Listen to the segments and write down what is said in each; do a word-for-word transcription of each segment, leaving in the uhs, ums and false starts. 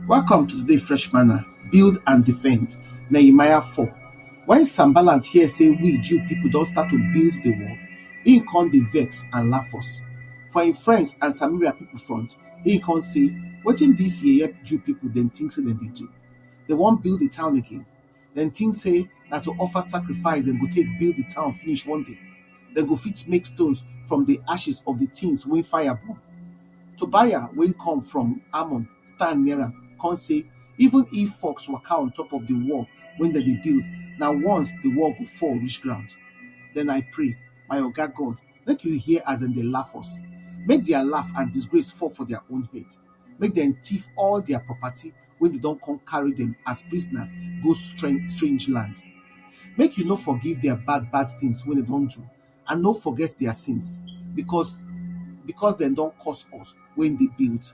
Welcome to today Fresh Manna, Build and Defend, Nehemiah four. When Sanballat hear say we Jew people don start to build the wall, he come dey vex and laugh us. For him friends and Samaria people front, he come say, "Wetin these yeye Jew people dem think say dem dey do? They wan build the town again? Dem think say na to offer sacrifice dem go take build the town finish one day? Dem go fit make stones from the ashes of the things wey fire burn?" Tobiah wey come from Ammon stand near am, come say, "Even if fox waka on top of the wall wey dem dey build, na once the wall go fall reach ground." Then I pray, "My Oga God, make you hear as dem dey laugh us. Make their laugh and disgrace fall for their own head. Make dem thief all their property wey dem don come carry dem as prisoners go strange, strange land. Make you no forgive their bad, bad things wey dem don do, and no forget their sins, because, because dem don curse us when they build."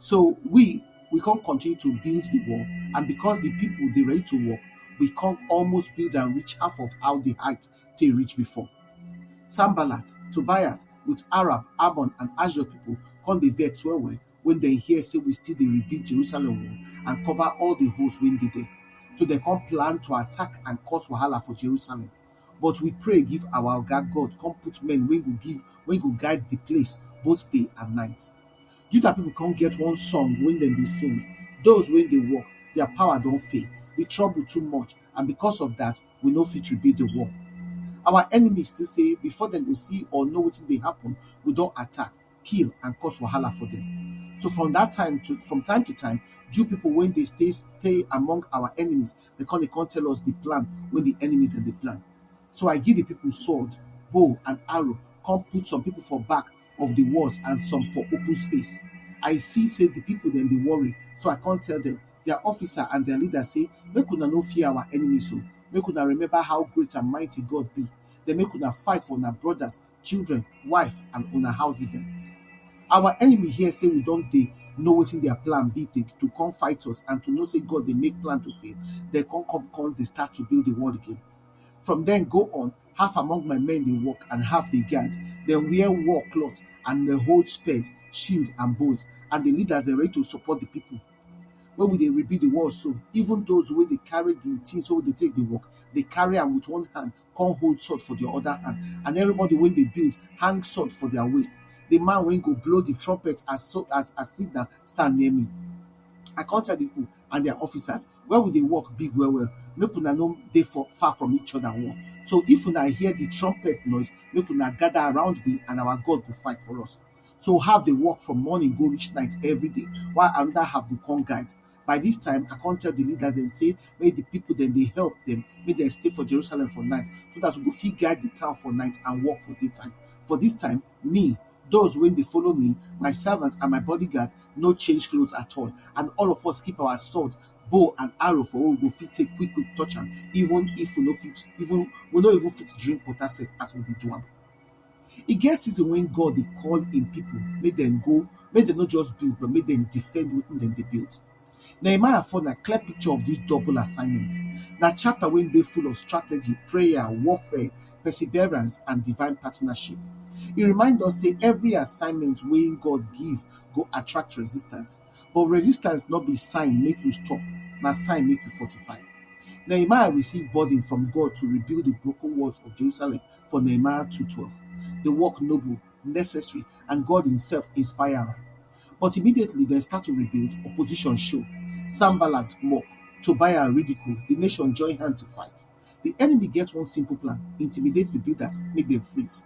So we, we come continue to build the wall, and because the people dey ready to work, we come almost build and reach half of how the height take reach before. Sanballat, Tobiah, with Arab, Ammon, and Ashdod people come dey vex well well when dem hear say we still dey rebuild Jerusalem wall and cover all the holes wey dey there. So dem come plan to attack and cause wahala for Jerusalem. But we pray give our Oga God, come put men wey go give, wey go guide the place both day and night. Judah people come get one song wey dem dey sing. "Those wey dey work, their power don fail. The trouble too much, and because of that, we no fit rebuild the wall." Our enemies still say before dem go see or know wetin dey happen, we don attack, kill, and cause wahala for them. So from that time to, from time to time, Jew people wey dey stay, stay among our enemies, dem come dey come tell us the plan wey the enemies dem dey plan. So I give the people sword, bow, and arrow, come put some people for back of the walls and some for open space. I see say the people dem dey worry, so I come tell them, their officer and their leader say, "Make una no fear our enemies o. Make una remember how great and mighty God be. Then make una fight for una brothers, children, wife, and una houses dem." Our enemy hear say we don dey know wetin their plan be, to, to come fight us and to know say God dey make plan to fail. Dem come, come, come dey start to build the wall again. From then go on, half among my men dey work and half dey guard. Dem wear war cloth and dem hold spears, shield, and bows, and the leaders dem ready to support the people. When we dey rebuild the wall so, even those wey dey carry the things wey dey take the work, dey carry am with one hand, come hold sword for their other hand, and everybody wey dey build hang sword for their waist. The man wey go blow the trumpet as so, as, as signal stand near me. I come tell the people and their officers, "Where we dey work big well well. Make una no dey for, far from each other wall. So if una hear the trumpet noise, make una gather around me and our God go fight for us." So half dey work from morning go reach night every day, while another half go come guide. By this time, I come tell the leaders dem say make the people dem dey help them, make dem stay for Jerusalem for night, so that we go fit guide the town for night and work for daytime. For this time, me, those wey dey follow me, my servants and my bodyguards no change clothes at all, and all of us keep our sword, bow, and arrow for where we go fit take quick quick touch am, even if we no fit, even we no even fit drink water sef as we dey do am. E get season when God dey call him people make dem go, make dem no just build, but make dem defend wetin dem dey build. Nehemiah four na clear picture of this double assignment. Na chapter wey dey full of strategy, prayer, warfare, perseverance, and divine partnership. E remind us say every assignment wey God give go attract resistance, but resistance no be sign make you stop, na sign make you fortify. Nehemiah receive burden from God to rebuild the broken walls of Jerusalem for Nehemiah two twelve. The work noble, necessary, and God himself inspire am. But immediately dem start to rebuild, opposition show. Sanballat mock, Tobiah ridicule, the nation join hand to fight. The enemy get one simple plan: intimidate the builders, make dem freeze.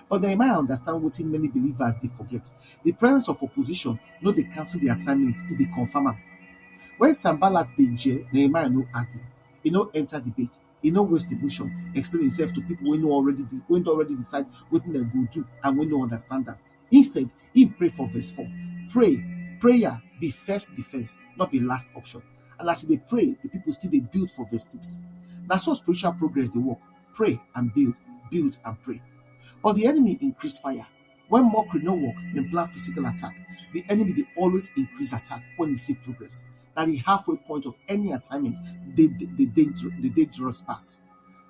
But Nehemiah understand wetin many believers dey forget. The presence of opposition no dey cancel the assignment, e dey confirm am. When Sanballat dey jeer, Nehemiah no argue. E no enter debate. E no waste emotion explain himself to people wey no already de-, wey don already decide wetin dem go do and wey no understand am. Instead, he pray for verse four. Pray, prayer be first defense, not be last option. And as he dey pray, the people still dey build for verse six. Na so spiritual progress dey work. Pray and build, build and pray. But the enemy increase fire. When mockery no work, dem plan physical attack. The enemy dey always increase attack when he see progress. Na the halfway point of any assignment dey, dey, dey danger-, dey dangerous pass.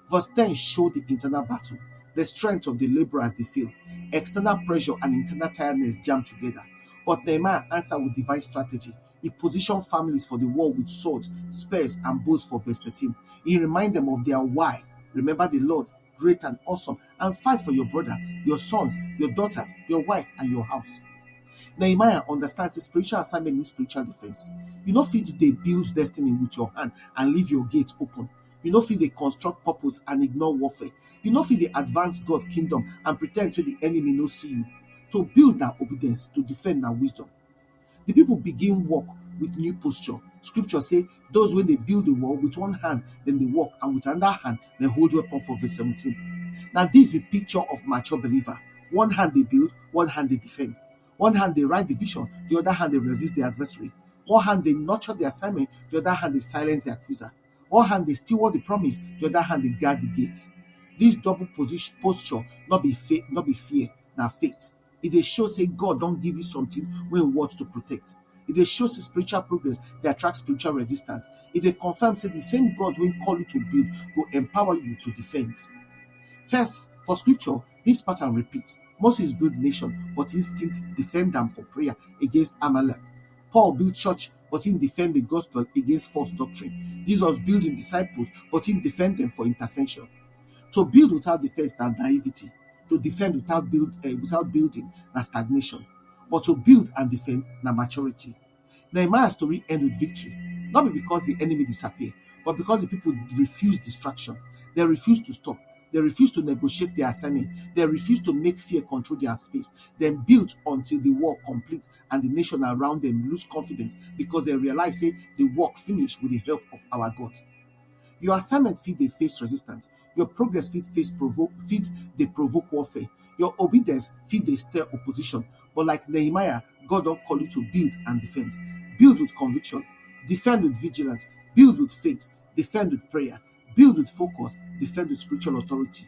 Verse ten show the internal battle. The strength of the laborers dey fail. External pressure and internal tiredness jam together. But Nehemiah answer with divine strategy. He positioned families for the war with swords, spears, and bows for verse thirteen. He reminded them of their why. Remember the Lord, great and awesome, and fight for your brother, your sons, your daughters, your wife, and your house. Nehemiah understands his spiritual assignment needs spiritual defense. You no fit dey build destiny with your hand and leave your gate open. You no fit dey construct purpose and ignore warfare. You no fit dey advance God kingdom and pretend say the enemy no see you. To build na obedience, to defend na wisdom. The people begin work with new posture. Scripture say those wey dey build the wall with one hand dem dey work and with another hand dem hold weapon for verse seventeen. Na this be picture of mature believer. One hand dey build, one hand dey defend. One hand dey write the vision, the other hand dey resist the adversary. One hand dey nurture the assignment, the other hand dey silence the accuser. One hand dey steward the promise, the other hand dey guard the gate. This double position posture no be faith, no be fear, na faith. E dey show say God don give you something wey e want to protect. E dey show say spiritual progress dey attract spiritual resistance. E dey confirm say the same God wey call you to build go empower you to defend. First, for scripture, this pattern repeat. Moses build nation, but he still defend am for prayer against Amalek. Paul build church, but he defend the gospel against false doctrine. Jesus build him disciples, but he defend them for intercession. To build without defense na naivety. To defend without build uh, without building na stagnation. But to build and defend na maturity. Nehemiah's story end with victory, not be because the enemy disappear, but because the people refuse distraction. They refuse to stop. They refuse to negotiate their assignment. They refuse to make fear control their space. Then build until the wall complete and the nation around them lose confidence because they realize say the work finish with the help of our God. Your assignment fit dey face resistance. Your progress fit face provoke fit dey provoke warfare. Your obedience fit dey stir opposition. But like Nehemiah, God don call you to build and defend. Build with conviction, defend with vigilance, build with faith, defend with prayer, build with focus, defend with spiritual authority.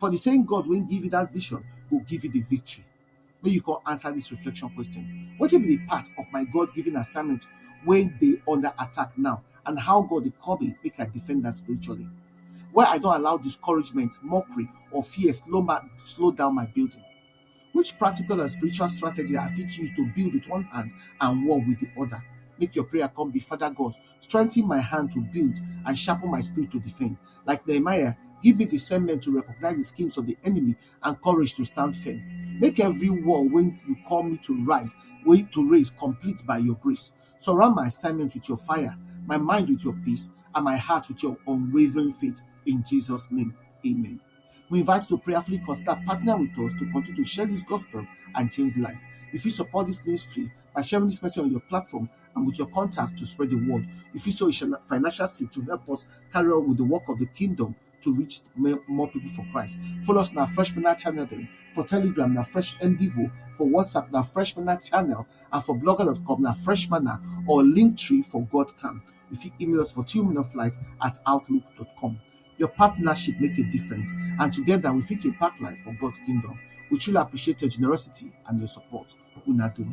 For the same God wey give you that vision go give you the victory. Make you come answer this reflection question. Wetin be the part of my God-given assignment wey dey under attack now, and how God dey call me make I defend that spiritually? Where I don allow discouragement, mockery, or fear slow, ma- slow down my building? Which practical and spiritual strategy I fit use to build with one hand and war with the other? Make your prayer come be, Father God, strengthen my hand to build and sharpen my spirit to defend. Like Nehemiah, give me discernment to recognize the schemes of the enemy and courage to stand firm. Make every war wey you call me to rise, wey to raise, complete by your grace. Surround my assignment with your fire, my mind with your peace, and my heart with your unwavering faith. In Jesus' name, amen. We invite you to prayerfully consider partnering with us to continue to share this gospel and change life. If you support this ministry by sharing this message on your platform and with your contact to spread the word, if you sow a financial seed to help us carry on with the work of the kingdom to reach more people for Christ. Follow us on our Fresh Manna channel then. For Telegram, na Fresh Endeavor. For WhatsApp, na Fresh Manna channel. And for blogger dot com, na Fresh Manna or Linktree for God Camp. If you email us for two minute flight at outlook.com. Your partnership make a difference, and together we fit impact life for God's kingdom. We truly appreciate your generosity and your support. Una do.